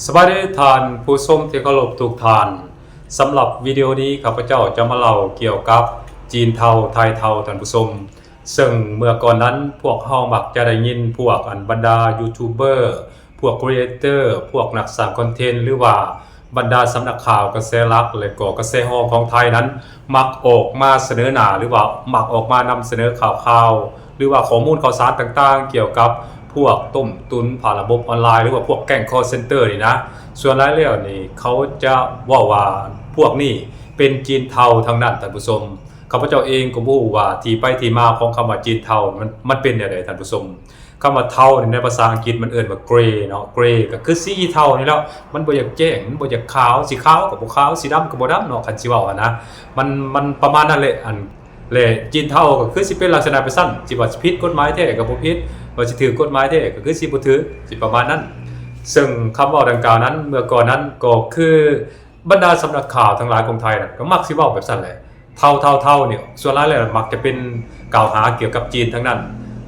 ສະບາຍດີທ່ານຜູ້ຊົມທີ່ເຄົາລົບທຸກທ່ານ. ສຳລັບວິດີໂອນີ້ ຂ້າພະເຈົ້າຈະມາເລົ່າກ່ຽວກັບຈີນເທົາ ໄທເທົາ ທ່ານຜູ້ຊົມ. ເຊິ່ງເມື່ອກ່ອນນັ້ນ ພວກເຮົາມັກຈະໄດ້ຍິນພວກອັນບັນດາຢູທູບເບີ, ພວກຄຣີເອເຕີ, ພວກນັກສ້າງຄອນເທັນ ຫຼືວ່າບັນດາສຳນັກຂ່າວກະແສຫຼັກ ແລະກໍກະແສຮອງຂອງໄທນັ້ນ ມັກອອກມາສະເໜີໜ້າ ຫຼືວ່າມັກອອກມານຳສະເໜີຂ່າວໆ ຫຼືວ່າຂໍ້ມູນຂ່າວສານຕ່າງໆ ກ່ຽວກັບພວກຕົ້ມຕຸນຜ່ານລະບົບອອນລາຍ ຫຼືວ່າພວກແກ້ງຄໍເຊັນເຕີນີ້ນະ. ສ່ວນຫຼາຍແລ້ວນີ້ ເຂົາຈະເວົ້າວ່າພວກນີ້ເປັນຈີນເທົາທັງນັ້ນ ທ່ານຜູ້ຊົມ. ຂ້າພະເຈົ້າເອງກໍບໍ່ຮູ້ວ່າທີ່ໄປທີ່ມາຂອງຄຳວ່າຈີນເທົາມັນ ມັນເປັນແນວໃດ ທ່ານຜູ້ຊົມ. ຄຳວ່າເທົານີ້ໃນພາສາອັງກິດມັນເອີ້ນວ່າເກຣເນາະ, ເກຣກໍຄືສີເທົານີ້ແຫຼະ, ມັນບໍ່ຢາກແຈ້ງ ມັນບໍ່ຢາກຂາວ, ຊິຂາວກໍບໍ່ຂາວ ຊິດຳກໍບໍ່ດຳເນາະ ຄັນຊິເວົ້າຫັ້ນນະ. ມັນ ມັນປະມານນັ້ນແຫຼະ ອັນ ແລະຈີນເທົາກໍຄືຊິເປັນລັກສະນະໄປຊັ້ນ, ຊິວ່າຊິຜິດກົດໝາຍແທ້ກໍບໍ່ຜິດ, ວ່າຊິຖືກກົດໝາຍແທ້ກໍຄືຊິບໍ່ຖືກ, ຊິປະມານນັ້ນ. ເຊິ່ງຄຳເວົ້າດັ່ງກ່າວນັ້ນ ເມື່ອກ່ອນນັ້ນກໍຄືບັນດາສຳນັກຂ່າວທັງຫຼາຍຂອງໄທນັ້ນ ກໍມັກຊິເວົ້າແບບຊັ້ນແຫຼະ. ເທົາ ເທົາ ເທົານີ້ ສ່ວນຫຼາຍແລ້ວມັກຈະເປັນກ່າວຫາກ່ຽວກັບຈີນທັງນັ້ນ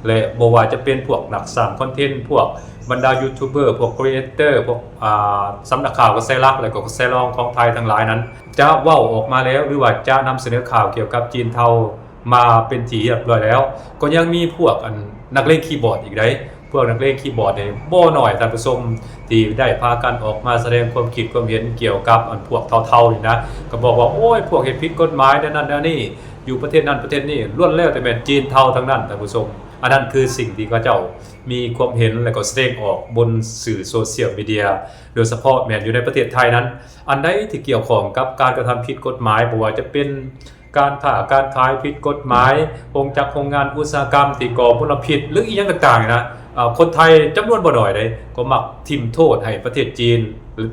ແລະ ບໍ່ວ່າຈະເປັນພວກນັກສ້າງຄອນເທັນ, ພວກບັນດາຢູທູບເບີ, ພວກຄຣີເອເຕີ, ພວກ ອ່າ ສຳນັກຂ່າວກະແສຫຼັກ ແລະ ກໍກະແສຮອງຂອງໄທທັງຫຼາຍນັ້ນ ຈະເວົ້າອອກມາແລ້ວ ຫຼືວ່າຈະນຳສະເໜີຂ່າວກ່ຽວກັບຈີນເທົາມາເປັນທີ່ຮຽບຮ້ອຍແລ້ວ, ກໍຍັງມີພວກ ອັນ ນັກເລງຄີບອດອີກໃດ໋. ພວກນັກເລງຄີບອດນີ້ບໍ່ໜ້ອຍ ທ່ານຜູ້ຊົມ ທີ່ໄດ້ພາກັນອອກມາສະແດງຄວາມຄິດຄວາມເຫັນກ່ຽວກັບ ອັນ ພວກເທົາໆນີ້ນະ, ກໍບອກວ່າ ໂອ້ຍ ພວກເຮັດຜິດກົດໝາຍແນວນັ້ນແນວນີ້ ຢູ່ປະເທດນັ້ນປະເທດນີ້ ລ້ວນແລ້ວແຕ່ແມ່ນຈີນເທົາທັງນັ້ນ ທ່ານຜູ້ຊົມ. ອັນນັ້ນຄືສິ່ງທີ່ເຂົາເຈົ້າມີຄວາມເຫັນ ແລະ ກໍສະແດງອອກບົນສື່ໂຊຊຽວມີເດຍ ໂດຍສະເພາະແມ່ນຢູ່ໃນປະເທດໄທນັ້ນ. ອັນໃດທີ່ກ່ຽວຂ້ອງກັບການກະທຳຜິດກົດໝາຍ ບໍ່ວ່າຈະເປັນ ການຄ້າການຂາຍຜິດກົດໝາຍ, ໂຮງຈັກໂຮງງານອຸດສາຫະກຳທີ່ກໍ່ມົນລະພິດ ຫຼື ອີ່ຫຍັງຕ່າງໆນີ້ນະ, ເອີ ຄົນໄທຈຳນວນບໍ່ໜ້ອຍເດ້ ກໍມັກຖິ້ມໂທດໃຫ້ປະເທດຈີນ,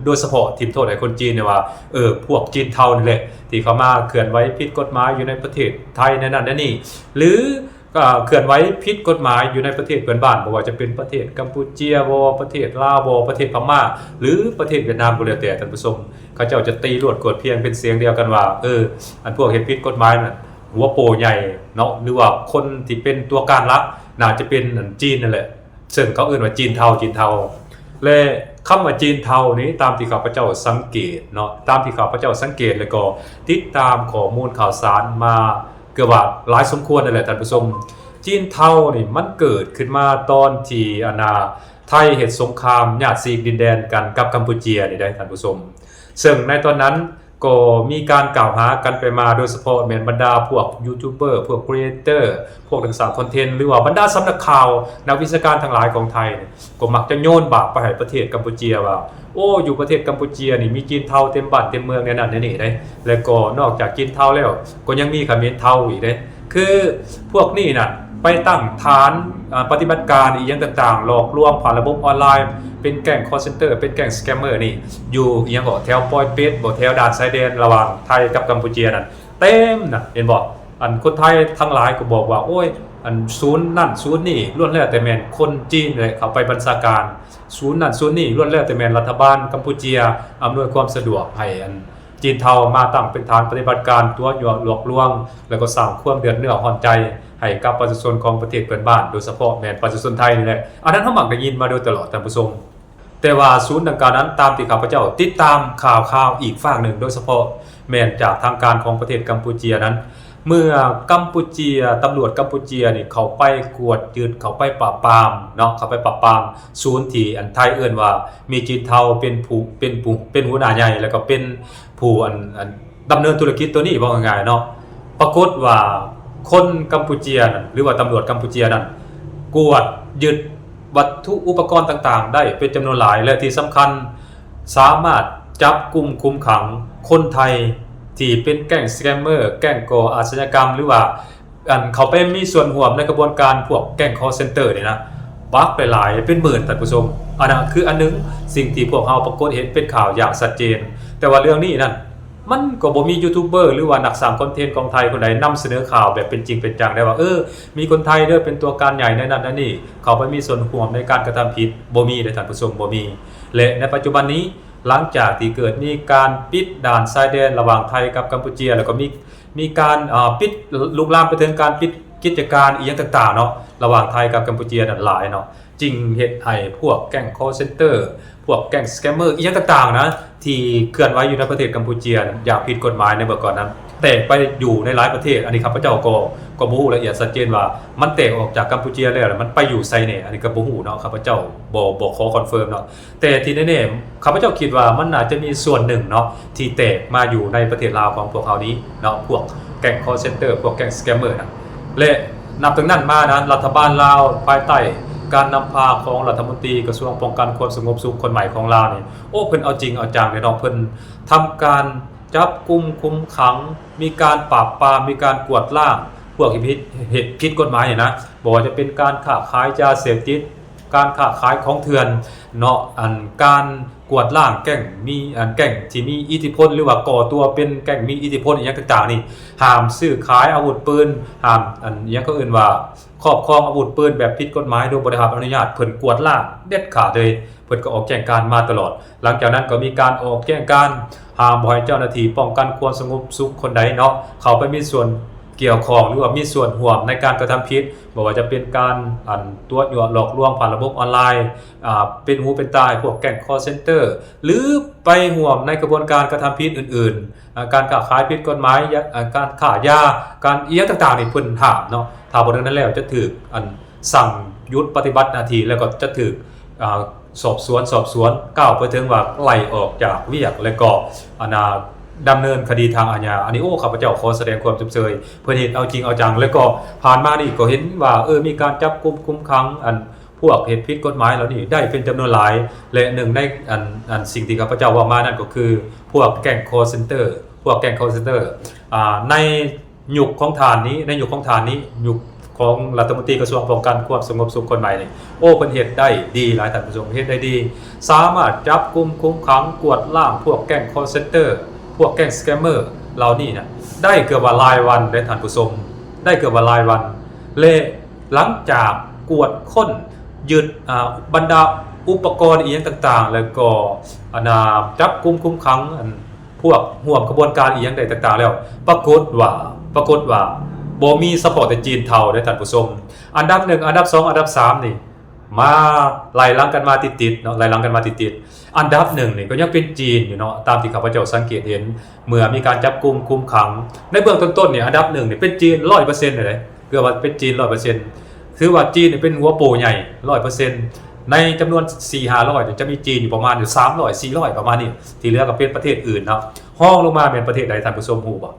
ໂດຍສະເພາະຖິ້ມໂທດໃຫ້ຄົນຈີນນີ້ວ່າ ເອີ ພວກຈີນເທົານີ້ແຫຼະ ທີ່ເຂົ້າມາເຄື່ອນໄຫວຜິດກົດໝາຍຢູ່ໃນປະເທດໄທແນວນັ້ນແນວນີ້ ຫຼື ກໍເຄື່ອນໄຫວຜິດກົດໝາຍຢູ່ໃນປະເທດເພື່ອນບ້ານ, ບໍ່ວ່າຈະເປັນປະເທດກຳປູເຈຍບໍ, ປະເທດລາວບໍ, ປະເທດພະມ້າ ຫຼື ປະເທດຫວຽດນາມກໍແລ້ວແຕ່ ທ່ານຜູ້ຊົມ. ເຂົາເຈົ້າຈະຕີລວດກວດພຽງເປັນສຽງດຽວກັນວ່າ ເອີ ອັນພວກເຮັດຜິດກົດໝາຍນັ້ນ ຫົວໂປ້ໃຫຍ່ເນາະ ຫຼືວ່າຄົນທີ່ເປັນຕົວການຫຼັກ ໜ້າຈະເປັນ ອັນ ຈີນນັ້ນແຫຼະ, ເຊິ່ງເຂົາເອີ້ນວ່າຈີນເທົາ, ຈີນເທົາ. ແລະ ຄຳວ່າຈີນເທົານີ້ ຕາມທີ່ຂ້າພະເຈົ້າສັງເກດເນາະ, ຕາມທີ່ຂ້າພະເຈົ້າສັງເກດ ແລະ ກໍຕິດຕາມຂໍ້ມູນຂ່າວສານມາ ເກືອບວ່າຫຼາຍສົມຄວນນັ້ນແຫຼະ ທ່ານຜູ້ຊົມ. ຈີນເທົານີ້ມັນເກີດຂຶ້ນມາຕອນທີ່ ອັນນ່າ ໄທເຮັດສົງຄາມຫຍາດສີກດິນແດນກັນກັບກຳປູເຈຍນີ້ໄດ໋ ທ່ານຜູ້ຊົມ. ເຊິ່ງໃນຕອນນັ້ນກໍມີການກ່າວຫາກັນໄປມາ, ໂດຍສະເພາະແມ່ນບັນດາພວກຢູທູບເບີ, ພວກຄຣີເອເຕີ, ພວກນັກສ້າງຄອນເທັນ ຫຼືວ່າບັນດາສຳນັກຂ່າວ, ນັກວິຊາການທັງຫຼາຍຂອງໄທນີ້ ກໍມັກຈະໂຍນບາບໄປໃຫ້ປະເທດກຳປູເຈຍວ່າ ໂອ້ ຢູ່ປະເທດກຳປູເຈຍນີ້ມີຈີນເທົາເຕັມບ້ານເຕັມເມືອງແນວນັ້ນແນວນີ້ເດ້ ແລະ ກໍນອກຈາກຈີນເທົາແລ້ວ ກໍຍັງມີຂະເໝນເທົາອີກເດ້. ຄືພວກນີ້ນະ ໄປຕັ້ງຖານ ອາ ປະຕິບັດການອີ່ຫຍັງຕ່າງໆ ຫຼອກລວງຜ່ານລະບົບອອນລາຍ ເປັນແກ້ງຄໍເຊັນເຕີ ເປັນແກ້ງສະແກມເມີນີ້ ຢູ່ອີ່ຫຍັງເກາະ ແຖວປອຍເປັດບໍ ແຖວດ່ານຊາຍແດນລະຫວ່າງໄທກັບກຳປູເຈຍນັ້ນ ເຕັມນະ ເຫັນບໍ່? ອັນຄົນໄທທັງຫຼາຍກໍບອກວ່າ ໂອ້ຍ ອັນສູນນັ້ນສູນນີ້ ລ້ວນແລ້ວແຕ່ແມ່ນຄົນຈີນແຫຼະເຂົ້າໄປບັນຊາການ, ສູນນັ້ນສູນນີ້ ລ້ວນແລ້ວແຕ່ແມ່ນລັດຖະບານກຳປູເຈຍອຳນວຍຄວາມສະດວກໃຫ້ອັນ ຈີນເທົາມາຕັ້ງເປັນຖານປະຕິບັດການຕົວະຍົວະຫຼອກລວງ ແລ້ວກໍສ້າງຄວາມເດືອດເນື້ອຮ້ອນໃຈໃຫ້ກັບປະຊາຊົນຂອງປະເທດເພື່ອນບ້ານ, ໂດຍສະເພາະແມ່ນປະຊາຊົນໄທນີ້ແຫຼະ. ອັນນັ້ນເຮົາມັກໄດ້ຍິນມາໂດຍຕະຫຼອດ, ທ່ານຜູ້ຊົມ. ແຕ່ວ່າສູນດັ່ງກ່າວນັ້ນ, ຕາມທີ່ຂ້າພະເຈົ້າຕິດຕາມຂ່າວຄາວອີກຟາກໜຶ່ງ, ໂດຍສະເພາະແມ່ນຈາກທາງການຂອງປະເທດກຳປູເຈຍນັ້ນ, ເມື່ອກຳປູເຈຍ, ຕຳຫຼວດກຳປູເຈຍນີ້ເຂົ້າໄປກວດຍຶດ, ເຂົ້າໄປປາບປາມເນາະ, ເຂົ້າໄປປາບປາມສູນທີ່ອັນໄທເອີ້ນວ່າມີຈີນເທົາເປັນຜູ້, ເປັນຜູ້, ເປັນຫົວໜ້າໃຫຍ່ ແລ້ວກໍເປັນ ຜູ້ອັນ ອັນດຳເນີນທຸລະກິດໂຕນີ້ ເວົ້າງ່າຍໆເນາະ, ປາກົດວ່າຄົນກຳປູເຈຍນັ້ນ ຫຼືວ່າຕຳຫຼວດກຳປູເຈຍນັ້ນ ກວດຍຶດວັດຖຸອຸປະກອນຕ່າງໆໄດ້ເປັນຈຳນວນຫຼາຍ ແລະ ທີ່ສຳຄັນ ສາມາດຈັບກຸມຄຸມຂັງຄົນໄທທີ່ເປັນແກ້ງສະແກມເມີ, ແກ້ງກໍ່ອາຊະຍາກຳ ຫຼືວ່າ ອັນເຂົ້າໄປມີສ່ວນຮ່ວມໃນຂະບວນການພວກແກ້ງຄໍເຊັນເຕີນີ້ນະ ບັກໄດ້ຫຼາຍເປັນໝື່ນ ທ່ານຜູ້ຊົມ. ອັນນັ້ນຄືອັນໜຶ່ງ ສິ່ງທີ່ພວກເຮົາປາກົດເຫັນເປັນຂ່າວຢ່າງຊັດເຈນ. ແຕ່ວ່າເລື່ອງນີ້ນັ້ນ ມັນກໍບໍ່ມີຢູທູບເບີ ຫຼືວ່ານັກສ້າງຄອນເທັນຂອງໄທຄົນໃດນຳສະເໜີຂ່າວແບບເປັນຈິງເປັນຈັງໄດ້ວ່າ ເອີ ມີຄົນໄທເດີເປັນຕົວການໃຫຍ່ໃນນັ້ນໃນນີ້ ເຂົ້າໄປມີສ່ວນຮ່ວມໃນການກະທຳຜິດ, ບໍ່ມີເດ້ທ່ານຜູ້ຊົມ, ບໍ່ມີ. ແລະ ໃນປັດຈຸບັນນີ້ ຫຼັງຈາກທີ່ເກີດມີການປິດດ່ານຊາຍແດນລະຫວ່າງໄທກັບກຳປູເຈຍ ແລ້ວກໍມີ ມີການ ເອີ ປິດ ລຸກລາມໄປເຖິງການປິດ ກິດຈະການອີ່ຫຍັງຕ່າງໆເນາະ ລະຫວ່າງໄທກັບກຳປູເຈຍນັ້ນຫຼາຍເນາະ ຈຶ່ງເຮັດໃຫ້ພວກແກ້ງຄໍເຊັນເຕີ ພວກແກ້ງສະແກມເມີອີ່ຫຍັງຕ່າງໆນະ ທີ່ເຄື່ອນໄຫວຢູ່ໃນປະເທດກຳປູເຈຍຢ່າງຜິດກົດໝາຍໃນເມື່ອກ່ອນນັ້ນ ແຕກໄປຢູ່ໃນຫຼາຍປະເທດ. ອັນນີ້ຂ້າພະເຈົ້າກໍ ກໍບໍ່ຮູ້ລະອຽດຊັດເຈນວ່າ ມັນແຕກອອກຈາກກຳປູເຈຍແລ້ວ ແລ້ວມັນໄປຢູ່ໃສແດ່ ອັນນີ້ກໍບໍ່ຮູ້ເນາະ ຂ້າພະເຈົ້າບໍ່ ບໍ່ຂໍຄອນເຟີມເນາະ. ແຕ່ທີ່ແນ່ໆ ຂ້າພະເຈົ້າຄິດວ່າມັນໜ້າຈະມີສ່ວນໜຶ່ງເນາະ ທີ່ແຕກມາຢູ່ໃນປະເທດລາວຂອງພວກເຮົານີ້ເນາະ ພວກແກ້ງຄໍເຊັນເຕີ ພວກແກ້ງສະແກມເມີນະ ແລະ ນັບຕັ້ງນັ້ນມານະ ລັດຖະບານລາວພາຍໃຕ້ການນຳພາຂອງລັດຖະມົນຕີກະຊວງປ້ອງກັນຄວາມສະຫງົບສຸກຄົນໃໝ່ຂອງລາວນີ້ ໂອ້ ເພິ່ນເອົາຈິງເອົາຈັງເດ້ເນາະ ເພິ່ນທຳການຈັບກຸມຄຸມຂັງ ມີການປາບປາມ ມີການກວດລ້າງພວກທີ່ເຮັດ ເຮັດຜິດກົດໝາຍນີ້ນະ ບໍ່ວ່າຈະເປັນການຄ້າຂາຍຢາເສບຕິດ ການຄ້າຂາຍຂອງເຖື່ອນເນາະ ອັນການກວດລ້າງແກ້ງມີ ອັນແກ້ງທີ່ມີອິດທິພົນ ຫຼືວ່າກໍ່ຕົວເປັນແກ້ງມີອິດທິພົນອີ່ຫຍັງຕ່າງໆນີ້ ຫ້າມຊື້ຂາຍອາວຸດປືນ ຫ້າມ ອັນຫຍັງເຂົາເອີ້ນວ່າຄອບຄອງອາວຸດປືນແບບຜິດກົດໝາຍໂດຍບໍ່ໄດ້ຮັບອະນຸຍາດ ເພິ່ນກວດລ້າງເດັດຂາດເລີຍ ເພິ່ນກໍອອກແຈ້ງການມາຕະຫຼອດ. ຫຼັງຈາກນັ້ນກໍມີການອອກແຈ້ງການຫ້າມບໍ່ໃຫ້ເຈົ້າໜ້າທີ່ປ້ອງກັນຄວາມສະຫງົບສຸກຄົນໃດເນາະ ເຂົ້າໄປມີສ່ວນກ່ຽວຂ້ອງ ຫຼືວ່າມີສ່ວນຮ່ວມໃນການກະທຳຜິດ ບໍ່ວ່າຈະເປັນການ ອັນ ຕົວະຍົວະຫຼອກລວງຜ່ານລະບົບອອນລາຍ ອ່າ ເປັນຫູເປັນຕາໃຫ້ພວກແກ້ງຄໍເຊັນເຕີ ຫຼືໄປຮ່ວມໃນຂະບວນການກະທຳຜິດອື່ນໆ ອ່າ ການຄ້າຂາຍຜິດກົດໝາຍ ຢາ ອ່າ ການຄ້າຢາ ການອີ່ຫຍັງຕ່າງໆນີ້ເພິ່ນຫ້າມເນາະ. ຖ້າບໍ່ດັ່ງນັ້ນແລ້ວຈະຖືກ ອັນ ສັ່ງຢຸດປະຕິບັດໜ້າທີ່ ແລ້ວກໍຈະຖືກ ອ່າ ສອບສວນ ສອບສວນ ກ່າວໄປເຖິງວ່າໄລ່ອອກຈາກວຽກ ແລ້ວກໍ ອັນ ອ່າ ດຳເນີນຄະດີທາງອາຍາ. ອັນນີ້ ໂອ້ ຂ້າພະເຈົ້າຂໍສະແດງຄວາມຊົມເຊີຍ ເພິ່ນເຮັດເອົາຈິງເອົາຈັງ ແລ້ວກໍຜ່ານມານີ້ກໍເຫັນວ່າ ເອີ ມີການຈັບກຸມຄຸມຂັງ ອັນ ພວກເຮັດຜິດກົດໝາຍເຫຼົ່ານີ້ໄດ້ເປັນຈຳນວນຫຼາຍ ແລະ ໜຶ່ງໃນ ອັນ ອັນ ສິ່ງທີ່ຂ້າພະເຈົ້າເວົ້າມານັ້ນກໍຄື ພວກແກ້ງຄໍເຊັນເຕີ ພວກແກ້ງຄໍເຊັນເຕີ ອ່າ ໃນຍຸກຂອງທ່ານນີ້ ໃນຍຸກຂອງທ່ານນີ້ ຍຸກຂອງລັດຖະມົນຕີກະຊວງປ້ອງກັນຄວາມສະຫງົບສຸກຄົນໃໝ່ນີ້ ໂອ້ ເພິ່ນເຮັດໄດ້ດີຫຼາຍ ທ່ານຜູ້ຊົມ ເຮັດໄດ້ດີ ສາມາດຈັບກຸມຄຸມຂັງກວດລ້າງພວກແກ້ງຄໍເຊັນເຕີ ພວກແກ້ງສະແກມເມີເຫຼົ່ານີ້ນະ ໄດ້ເກືອບວ່າລາຍວັນເດ້ ທ່ານຜູ້ຊົມ ໄດ້ເກືອບວ່າລາຍວັນ ແລະ ຫຼັງຈາກກວດຄົ້ນ ຍຶດ ອ່າ ບັນດາອຸປະກອນອີ່ຫຍັງຕ່າງໆ ແລ້ວກໍ ອັນ ອ່າ ຈັບກຸມຄຸມຂັງ ອັນ ພວກຮ່ວມຂະບວນການອີ່ຫຍັງໃດຕ່າງໆແລ້ວ ປາກົດວ່າ ປາກົດວ່າບໍ່ມີສະເພາະແຕ່ຈີນເທົາເດ້ທ່ານຜູ້ຊົມ ອັນດັບໜຶ່ງ ອັນດັບສອງ ອັນດັບສາມນີ້ ມາໄລ່ຫຼັງກັນມາຕິດໆເນາະ ໄລ່ຫຼັງກັນມາຕິດໆ ອັນດັບໜຶ່ງນີ້ກໍຍັງເປັນຈີນຢູ່ເນາະ ຕາມທີ່ຂ້າພະເຈົ້າສັງເກດເຫັນ ເມື່ອມີການຈັບກຸມຄຸມຂັງ ໃນເບື້ອງຕົ້ນໆນີ້ ອັນດັບໜຶ່ງນີ້ເປັນຈີນຮ້ອຍເປີເຊັນເລີຍ ເກືອບວ່າເປັນຈີນຮ້ອຍເປີເຊັນ ຖືວ່າຈີນນີ້ເປັນຫົວໂປ້ໃຫຍ່ຮ້ອຍເປີເຊັນ ໃນຈຳນວນສີ່ຫ້າຮ້ອຍນີ້ ຈະມີຈີນຢູ່ປະມານຢູ່ສາມຮ້ອຍ ສີ່ຮ້ອຍ ປະມານນີ້ ທີ່ເຫຼືອກໍເປັນປະເທດອື່ນເນາະ. ຮອງລົງມາແມ່ນປະເທດໃດທ່ານຜູ້ຊົມຮູ້ບໍ່?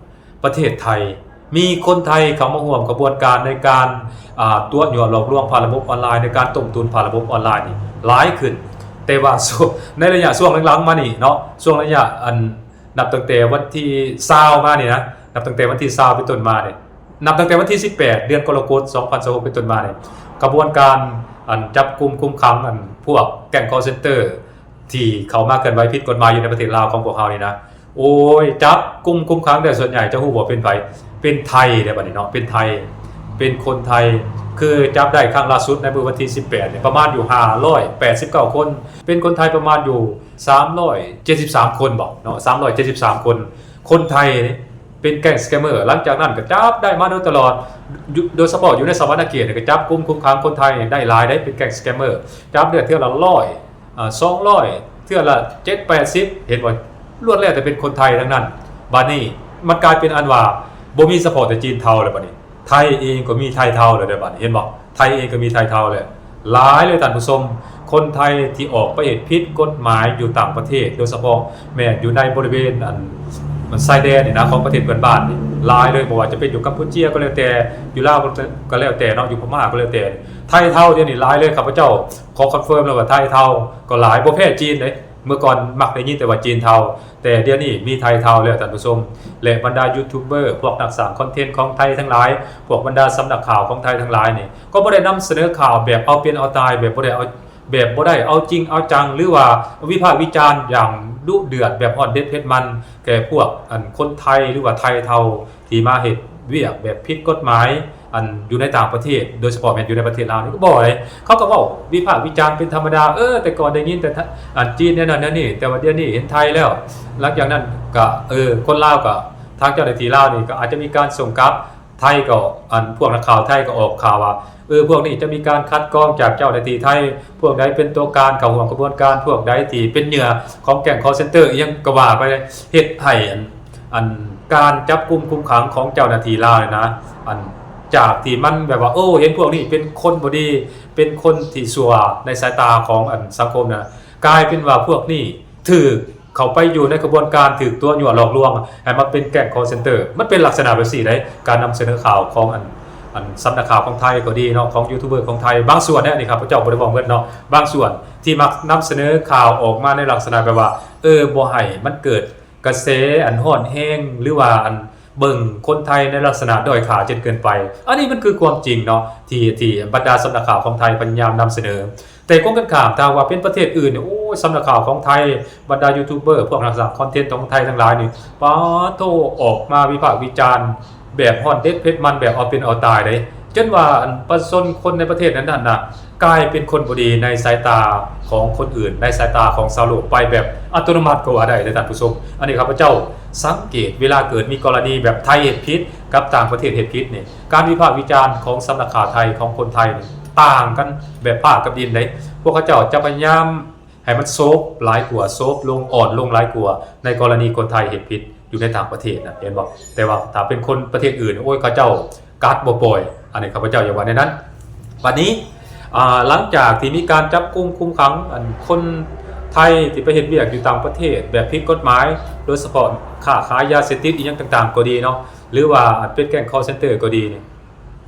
ປະເທດໄທ ມີຄົນໄທເຂົ້າມາຮ່ວມຂະບວນການໃນການ ອ່າ ຕົວະຍົວະຫຼອກລວງຜ່ານລະບົບອອນລາຍ ໃນການຕົ້ມຕຸນຜ່ານລະບົບອອນລາຍນີ້ຫຼາຍຂຶ້ນ ແຕ່ວ່າ ໃນໄລຍະຊ່ວງຫຼັງໆມານີ້ເນາະ ຊ່ວງໄລຍະ ອັນ ນັບຕັ້ງແຕ່ວັນທີຊາວມານີ້ນະ ນັບຕັ້ງແຕ່ວັນທີຊາວເປັນຕົ້ນມານີ້ ນັບຕັ້ງແຕ່ວັນທີສິບແປດ ເດືອນກໍລະກົດ ສອງພັນຊາວຫົກ ເປັນຕົ້ນມານີ້ ຂະບວນການ ອັນ ຈັບກຸມຄຸມຂັງ ອັນ ພວກແກ້ງຄໍເຊັນເຕີ ທີ່ເຂົ້າມາເຄື່ອນໄຫວຜິດກົດໝາຍຢູ່ໃນປະເທດລາວຂອງພວກເຮົານີ້ນະ ໂອ້ຍ ຈັບກຸມຄຸມຂັງໄດ້ ສ່ວນໃຫຍ່ເຈົ້າຮູ້ບໍ່ເປັນໃຜ? ເປັນໄທເດ້ ບັດນີ້ເນາະ ເປັນໄທ ເປັນຄົນໄທ ຄືຈັບໄດ້ຄັ້ງລ່າສຸດໃນມື້ວັນທີສິບແປດນີ້ ປະມານຢູ່ຫ້າຮ້ອຍແປດສິບເກົ້າຄົນ ເປັນຄົນໄທປະມານຢູ່ສາມຮ້ອຍເຈັດສິບສາມຄົນບໍເນາະ ສາມຮ້ອຍເຈັດສິບສາມຄົນ ຄົນໄທນີ້ເປັນແກ້ງສະແກມເມີ ຫຼັງຈາກນັ້ນກໍຈັບໄດ້ມາໂດຍຕະຫຼອດ ຢູ່ ໂດຍສະເພາະຢູ່ໃນສະຫວັນນະເຂດນີ້ກໍຈັບກຸມຄຸມຂັງຄົນໄທນີ້ໄດ້ຫຼາຍເດ້ ເປັນແກ້ງສະແກມເມີ ຈັບໄດ້ເທື່ອລະຮ້ອຍ ອ່າ ສອງຮ້ອຍ ເທື່ອລະເຈັດແປດສິບ ເຫັນບໍ່ ລ້ວນແລ້ວແຕ່ເປັນຄົນໄທທັງນັ້ນ ບາດນີ້ມັນກາຍເປັນອັນວ່າບໍ່ມີສະເພາະແຕ່ຈີນເທົາແລ້ວ ບາດນີ້ໄທເອງກໍມີໄທເທົາແລ້ວເດ້ ບາດນີ້ເຫັນບໍ່ ໄທເອງກໍມີໄທເທົາແລ້ວ ຫຼາຍເລີຍທ່ານຜູ້ຊົມ ຄົນໄທທີ່ອອກໄປເຮັດຜິດກົດໝາຍຢູ່ຕ່າງປະເທດ ໂດຍສະເພາະແມ່ນຢູ່ໃນບໍລິເວນ ອັນ ມັນຊາຍແດນນີ້ນະ ຂອງປະເທດເພື່ອນບ້ານນີ້ຫຼາຍເລີຍ ບໍ່ວ່າຈະເປັນຢູ່ກຳປູເຈຍກໍແລ້ວແຕ່ ຢູ່ລາວກໍແລ້ວແຕ່ເນາະ ຢູ່ພະມ້າກໍແລ້ວແຕ່ ໄທເທົາດຽວນີ້ຫຼາຍເລີຍ ຂ້າພະເຈົ້າຂໍຄອນເຟີມແລ້ວວ່າໄທເທົາກໍຫຼາຍ ບໍ່ແພ້ຈີນເດ້ ເມື່ອກ່ອນມັກໄດ້ຍິນແຕ່ວ່າຈີນເທົາ ແຕ່ດຽວນີ້ມີໄທເທົາແລ້ວທ່ານຜູ້ຊົມ ແລະ ບັນດາຢູທູບເບີ ພວກນັກສ້າງຄອນເທັນຂອງໄທທັງຫຼາຍ ພວກບັນດາສຳນັກຂ່າວຂອງໄທທັງຫຼາຍນີ້ ກໍບໍ່ໄດ້ນຳສະເໜີຂ່າວແບບເອົາເປັນເອົາຕາຍ ແບບບໍ່ໄດ້ເອົາ ແບບບໍ່ໄດ້ເອົາຈິງເອົາຈັງ ຫຼືວ່າວິພາກວິຈານຢ່າງດຸເດືອດ ແບບຮ້ອນເດັດເຜັດມັນ ແກ່ພວກ ອັນ ຄົນໄທ ຫຼືວ່າໄທເທົາ ທີ່ມາເຮັດວຽກແບບຜິດກົດໝາຍ ອັນ ຢູ່ໃນຕ່າງປະເທດ ໂດຍສະເພາະແມ່ນຢູ່ໃນປະເທດລາວນີ້ກໍບໍ່ເດ້ ເຂົາກໍເວົ້າວິພາກວິຈານເປັນທຳມະດາ ເອີ ແຕ່ກ່ອນໄດ້ຍິນແຕ່ ອັນ ຈີນແນວນັ້ນແນວນີ້ ແຕ່ວ່າດຽວນີ້ເຫັນໄທແລ້ວ ຫຼັງຈາກນັ້ນກໍ ເອີ ຄົນລາວກໍ ທາງເຈົ້າໜ້າທີ່ລາວນີ້ກໍອາດຈະມີການສົ່ງກັບ ໄທກໍ ອັນພວກນັກຂ່າວໄທກໍອອກຂ່າວວ່າ ເອີ ພວກນີ້ຈະມີການຄັດກອງຈາກເຈົ້າໜ້າທີ່ໄທ ພວກໃດເປັນຕົວການເຂົ້າຮ່ວມຂະບວນການ ພວກໃດທີ່ເປັນເຫຍື່ອຂອງແກ້ງຄໍເຊັນເຕີ ອີ່ຫຍັງກໍວ່າໄປ ເຮັດໃຫ້ອັນ ອັນການຈັບກຸມຄຸມຂັງຂອງເຈົ້າໜ້າທີ່ລາວນີ້ນະ ອັນຈາກທີ່ມັນແບບວ່າ ໂອ້ ເຫັນພວກນີ້ເປັນຄົນບໍ່ດີ ເປັນຄົນທີ່ຊົ່ວໃນສາຍຕາຂອງອັນສັງຄົມນະ ກາຍເປັນວ່າພວກນີ້ຖືກເຂົ້າໄປຢູ່ໃນຂະບວນການ ຖືກຕົວະຍົວະຫຼອກລວງໃຫ້ມາເປັນແກ້ງຄໍເຊັນເຕີ ມັນເປັນລັກສະນະແບບຊີ້ໃດ໋ ການນຳສະເໜີຂ່າວຂອງອັນ ອັນສຳນັກຂ່າວຂອງໄທກໍດີເນາະ ຂອງຢູທູບເບີຂອງໄທບາງສ່ວນເດ້ ອັນນີ້ຂ້າພະເຈົ້າບໍ່ໄດ້ເວົ້າໝົດເນາະ ບາງສ່ວນທີ່ມັກນຳສະເໜີຂ່າວອອກມາໃນລັກສະນະແບບວ່າ ເອີ ບໍ່ໃຫ້ມັນເກີດ ກະແສອັນຮ້ອນແຮງ ຫຼືວ່າອັນເບິ່ງຄົນໄທໃນລັກສະນະດ້ອຍຄ່າຈົນເກີນໄປ ອັນນີ້ມັນຄືຄວາມຈິງເນາະ ທີ່ ທີ່ບັນດາສຳນັກຂ່າວຂອງໄທພະຍາຍາມນຳສະເໜີ. ແຕ່ກົງກັນຂ້າມ ຖ້າວ່າເປັນປະເທດອື່ນນີ້ ໂອ້ຍ ສຳນັກຂ່າວຂອງໄທ ບັນດາຢູທູບເບີ ພວກນັກສ້າງຄອນເທັນຂອງໄທທັງຫຼາຍນີ້ ປາດໂທ້ ອອກມາວິພາກວິຈານ ແບບຮ້ອນເດັດເຜັດມັນ ແບບເອົາເປັນເອົາຕາຍເດ້ ຈົນວ່າອັນປະຊາຊົນຄົນໃນປະເທດນັ້ນໆນະ ກາຍເປັນຄົນບໍ່ດີໃນສາຍຕາຂອງຄົນອື່ນ ໃນສາຍຕາຂອງຊາວໂລກໄປແບບອັດຕະໂນມັດກໍວ່າໄດ້ເດ້ທ່ານຜູ້ຊົມ. ອັນນີ້ຂ້າພະເຈົ້າສັງເກດ ເວລາເກີດມີກໍລະນີແບບໄທເຮັດຜິດກັບຕ່າງປະເທດເຮັດຜິດນີ້ ການວິພາກວິຈານຂອງສຳນັກຂ່າວໄທ ຂອງຄົນໄທນີ້ ຕ່າງກັນແບບຟ້າກັບດິນເດ້. ພວກເຂົາເຈົ້າຈະພະຍາຍາມ ໃຫ້ມັນໂຊບຫຼາຍກວ່າ ໂຊບລົງ ອ່ອນລົງຫຼາຍກວ່າ ໃນກໍລະນີຄົນໄທເຮັດຜິດຢູ່ໃນຕ່າງປະເທດນະ ເຫັນບໍ່? ແຕ່ວ່າຖ້າເປັນຄົນປະເທດອື່ນ ໂອ້ຍ ເຂົາເຈົ້າກັດບໍ່ປ່ອຍ ອັນນີ້ຂ້າພະເຈົ້າຢາກວ່າແນວນັ້ນ. ບັດນີ້ ອ່າ ຫຼັງຈາກທີ່ມີການຈັບກຸມຄຸມຂັງ ອັນ ຄົນໄທທີ່ໄປເຮັດວຽກຢູ່ຕ່າງປະເທດແບບຜິດກົດໝາຍ ໂດຍສະເພາະຄ້າຂາຍຢາເສບຕິດອີ່ຫຍັງຕ່າງໆກໍດີເນາະ ຫຼືວ່າເປັນແກ້ງຄໍເຊັນເຕີກໍດີນີ້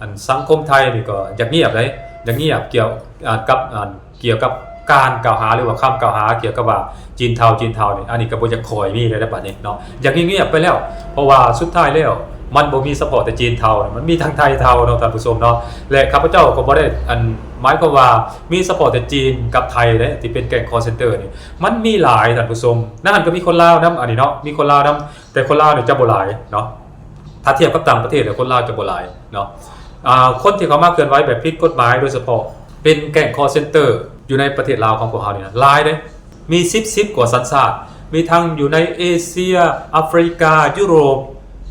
ອັນສັງຄົມໄທນີ້ກໍຢາກງຽບເດ້ ຢາກງຽບກ່ຽວ ອ່າ ກັບ ອັນ ກ່ຽວກັບການກ່າວຫາ ຫຼືວ່າຄຳກ່າວຫາກ່ຽວກັບວ່າຈີນເທົາ ຈີນເທົານີ້ ອັນນີ້ກໍບໍ່ຢາກຄ່ອຍມີແລ້ວໃດ໋ບັດນີ້ເນາະ ຢາກງຽບໆໄປແລ້ວ ເພາະວ່າສຸດທ້າຍແລ້ວມັນບໍ່ມີສະເພາະແຕ່ຈີນເທົາ ມັນມີທັງໄທເທົາເນາະທ່ານຜູ້ຊົມເນາະ ແລະ ຂ້າພະເຈົ້າກໍບໍ່ໄດ້ ອັນ ໝາຍຄວາມວ່າມີສະເພາະແຕ່ຈີນກັບໄທເດ້ ທີ່ເປັນແກ້ງຄໍເຊັນເຕີນີ້ ມັນມີຫຼາຍທ່ານຜູ້ຊົມ ໃນຫັ້ນກໍມີຄົນລາວນຳ ອັນນີ້ເນາະ ມີຄົນລາວນຳ ແຕ່ຄົນລາວນີ້ຈະບໍ່ຫຼາຍເນາະ ຖ້າທຽບກັບຕ່າງປະເທດແລ້ວ ຄົນລາວຈະບໍ່ຫຼາຍເນາະ ອ່າ ຄົນທີ່ເຂົ້າມາເຄື່ອນໄຫວແບບຜິດກົດໝາຍ ໂດຍສະເພາະເປັນແກ້ງຄໍເຊັນເຕີ ຢູ່ໃນປະເທດລາວຂອງພວກເຮົານີ້ນະ ຫຼາຍເດ້ ມີສິບ ສິບກວ່າສັນຊາດ ມີທັງຢູ່ໃນເອເຊຍ ອາຟຣິກາ ຢູໂຣບ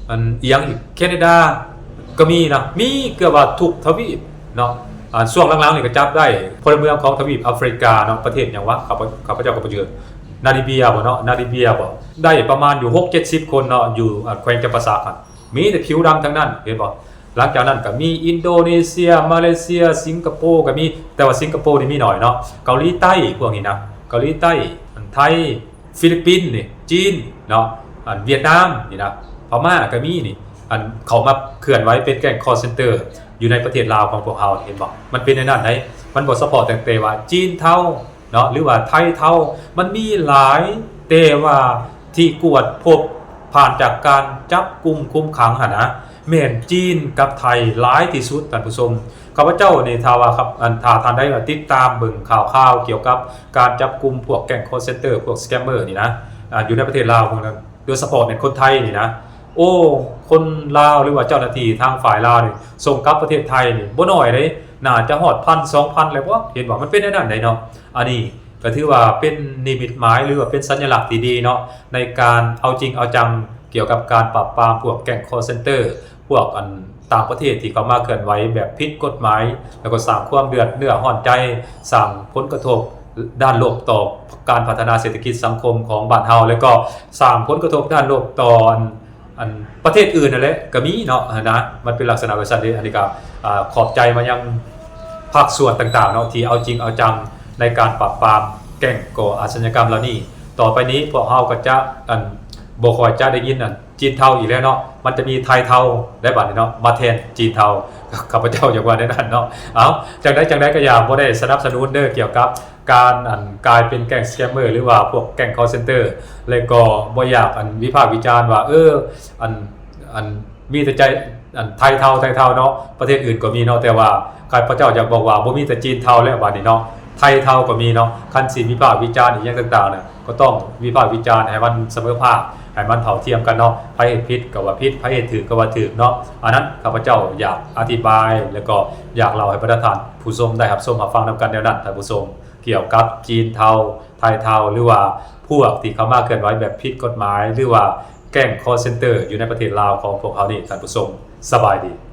ອັນ ອີ່ຫຍັງອີກ ແຄນາດາ ກໍມີນະ ມີເກືອບວ່າທຸກທະວີບເນາະ ອ່າ ຊ່ວງຫຼັງໆນີ້ກໍຈັບໄດ້ ພົນລະເມືອງຂອງທະວີບອາຟຣິກາເນາະ ປະເທດຫຍັງວະ ຂ້າພະ ຂ້າພະເຈົ້າກໍບໍ່ຈື່ ນາຊີເບຍບໍ່ເນາະ ນາຊີເບຍບໍ່ ໄດ້ປະມານຢູ່ຫົກເຈັດສິບຄົນເນາະ ຢູ່ ອ່າ ແຂວງຈຳປາສັກຫັ້ນ ມີແຕ່ຜິວດຳທັງນັ້ນ ເຫັນບໍ່? ຫຼັງຈາກນັ້ນກໍມີອິນໂດເນເຊຍ ມາເລເຊຍ ສິງກະໂປກໍມີ ແຕ່ວ່າສິງກະໂປນີ້ມີໜ້ອຍເນາະ ເກົາຫຼີໃຕ້ພວກນີ້ນະ ເກົາຫຼີໃຕ້ ອັນ ໄທ ຟີລິບປິນນີ້ ຈີນເນາະ ອັນ ຫວຽດນາມນີ້ນະ ພະມ້າກໍມີນີ້ ອັນ ເຂົ້າມາເຄື່ອນໄຫວເປັນແກ້ງຄໍເຊັນເຕີ ຢູ່ໃນປະເທດລາວຂອງພວກເຮົາ ເຫັນບໍ່? ມັນເປັນແນວນັ້ນໃດ໋ ມັນບໍ່ສະເພາະແຕ່ ແຕ່ວ່າຈີນເທົາເນາະ ຫຼືວ່າໄທເທົາ ມັນມີຫຼາຍ ແຕ່ວ່າທີ່ກວດພົບຜ່ານຈາກການຈັບກຸມຄຸມຂັງຫັ້ນນະ ແມ່ນຈີນກັບໄທຫຼາຍທີ່ສຸດທ່ານຜູ້ຊົມ. ຂ້າພະເຈົ້ານີ້ ຖ້າວ່າ ອັນ ຖ້າທ່ານໃດວ່າຕິດຕາມເບິ່ງຂ່າວຄາວກ່ຽວກັບການຈັບກຸມພວກແກ້ງຄໍເຊັນເຕີ ພວກສະແກມເມີນີ້ນະ ອາ ຢູ່ໃນປະເທດລາວພວກນັ້ນ ໂດຍສະເພາະແມ່ນຄົນໄທນີ້ນະ ໂອ້ ຄົນລາວ ຫຼືວ່າເຈົ້າໜ້າທີ່ທາງຝ່າຍລາວນີ້ ສົ່ງກັບປະເທດໄທນີ້ບໍ່ໜ້ອຍເດ້ ໜ້າຈະຮອດພັນ ສອງພັນ ແລ້ວບໍ່ ເຫັນບໍ່? ມັນເປັນແນວນັ້ນໃດເນາະ. ອັນນີ້ກໍຖືວ່າເປັນນິມິດໝາຍ ຫຼືວ່າເປັນສັນຍະລັກທີ່ດີເນາະ ໃນການເອົາຈິງເອົາຈັງກ່ຽວກັບການປາບປາມພວກແກ້ງຄໍເຊັນເຕີ ພວກອັນຕ່າງປະເທດທີ່ເຂົ້າມາເຄື່ອນໄຫວແບບຜິດກົດໝາຍ ແລ້ວກໍສ້າງຄວາມເດືອດເນື້ອຮ້ອນໃຈ ສ້າງຜົນກະທົບດ້ານລົບຕໍ່ການພັດທະນາເສດຖະກິດສັງຄົມຂອງບ້ານເຮົາ ແລ້ວກໍສ້າງຜົນກະທົບດ້ານລົບຕໍ່ອັນ ອັນປະເທດອື່ນນັ້ນແຫຼະ ກໍມີເນາະ ຫັ້ນນະ ມັນເປັນລັກສະນະແບບຊັ້ນເດ້. ອັນນີ້ກໍ ອາ ຂອບໃຈມາຍັງພາກສ່ວນຕ່າງໆເນາະ ທີ່ເອົາຈິງເອົາຈັງໃນການປາບປາມແກ້ງກໍ່ອາຊະຍາກຳເຫຼົ່ານີ້. ຕໍ່ໄປນີ້ພວກເຮົາກໍຈະ ອັນ ບໍ່ຄ່ອຍຈະໄດ້ຍິນ ອັນ ຈີນເທົາອີກແລ້ວເນາະ ມັນຈະມີໄທເທົາໄດ້ບັດນີ້ເນາະ ມາແທນຈີນເທົາ. ຂ້າພະເຈົ້າຢາກວ່າແນວນັ້ນເນາະ. ເອົາ ຈັ່ງໃດຈັ່ງໃດກໍຢ່າ ບໍ່ໄດ້ສະໜັບສະໜູນເດີ ກ່ຽວກັບການ ອັນ ກາຍເປັນແກ້ງສະແກມເມີ ຫຼືວ່າພວກແກ້ງຄໍເຊັນເຕີ ແລະກໍບໍ່ຢາກ ອັນ ວິພາກວິຈານວ່າ ເອີ ອັນ ອັນ ມີແຕ່ໃຈ ອັນ ໄທເທົາ ໄທເທົາເນາະ ປະເທດອື່ນກໍມີເນາະ ແຕ່ວ່າຂ້າພະເຈົ້າຢາກບອກວ່າບໍ່ມີແຕ່ຈີນເທົາແລ້ວບາດນີ້ເນາະ ໄທເທົາກໍມີເນາະ. ຄັນຊິວິພາກວິຈານອີ່ຫຍັງຕ່າງໆນະ ກໍຕ້ອງວິພາກວິຈານໃຫ້ມັນສະເໝີພາກ ໃຫ້ມັນເທົ່າທຽມກັນເນາະ ໃຜເຮັດຜິດກໍວ່າຜິດ ໃຜເຮັດຖືກກໍວ່າຖືກເນາະ. ອັນນັ້ນຂ້າພະເຈົ້າຢາກອະທິບາຍ ແລ້ວກໍຢາກເລົ່າໃຫ້ບັນດາທ່ານຜູ້ຊົມໄດ້ຮັບຊົມຮັບຟັງນຳກັນແນວນັ້ນ ທ່ານຜູ້ຊົມ ກ່ຽວກັບຈີນເທົາ ໄທເທົາ ຫຼືວ່າພວກທີ່ເຂົ້າມາເຄື່ອນໄຫວແບບຜິດກົດໝາຍ ຫຼືວ່າແກ້ງຄໍເຊັນເຕີຢູ່ໃນປະເທດລາວຂອງພວກເຮົານີ້ ທ່ານຜູ້ຊົມ. ສະບາຍດີ.